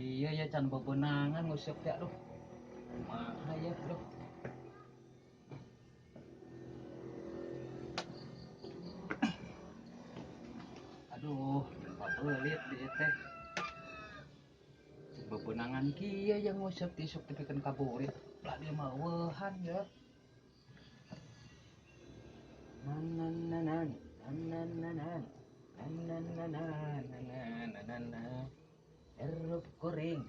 Iya ya can bebenangan nguseup teh aduh. Kumaha ya aduh. Aduh, pabelit dieu teh. Can bebenangan kieu yang nguseup tisuk tepikeun ka burit. Lah dia mah eueuhan ya. Nan nan nan nan nan nan nan nan nan nan nan nan nan nan. Erup kuring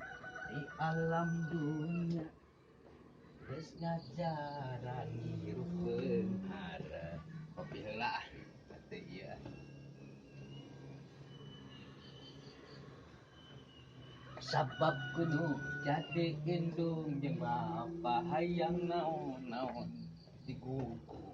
di alam dunia geus ngajaran hirup beunghar. Kopi heula teh ieu. Sabab kudu jadi indung jeung bapa hayang naon-naon digugu.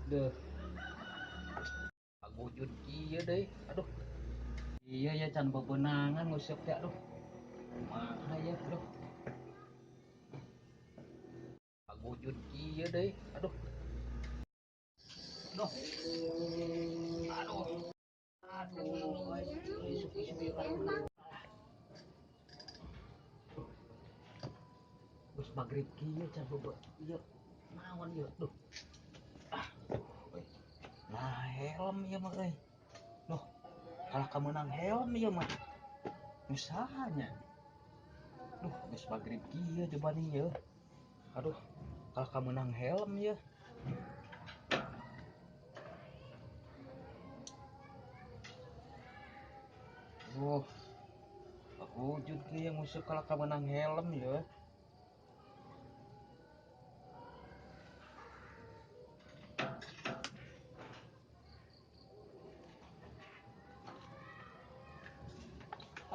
Duh, pagujud kieu deui. Aduh. Iya ya can bebenangan nguseup teh aduh. Kumaha ya aduh. Pagujud kieu deui. Aduh. Aduh. Aduh. Aduh, isuk-isuk ieu kan. Geus magrib kieu can bebe. Ieu naon ieu? Duh. Nah, helm ieu mah euy. Duh, kalah kameunang helm ieu mah. Usahanya. Duh, geus magrib kieu coba nih ieu. Aduh, kalah kameunang helm ieu. Duh, wujud kieu nguseup kalah kameunang helm ieu.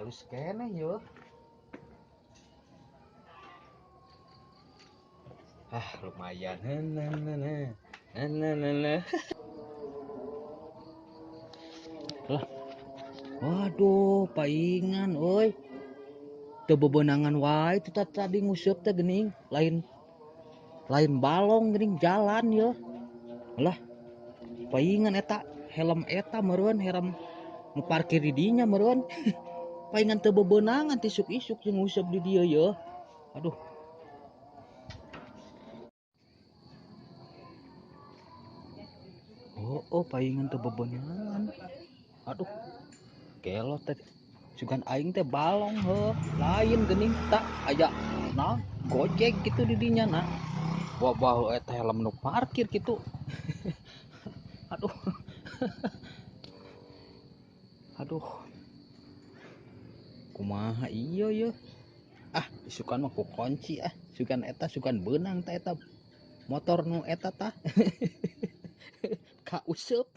Halus keneh yo. Ah, lumayan. Nah, nah, nah, nah, nah, nah. Lah. Waduh, paingan euy. Teu bebenangan wae teu tadi nguseup teh geuning, lain lain balong geuning jalan yo. Lah, paingan eta helm eta meureun helm nu parkir di dinya meureun. Paingan teu bebenangan tisuk-isuk jeung nguseup di dieu ye. Aduh. Oh, oh paingan teu bebenangan. Aduh. Gelo teh sugan aing teh balong heuh, lain geuning tak aya naon Gojek gitu di dinya nah. Wah, bahu eta helm nu parkir gitu. Aduh. Aduh. Kumaha iya ya. Ah, isukan mah ku kunci ah. Sugan eta sugan beunang ta eta motor nu eta tah. Ka useup.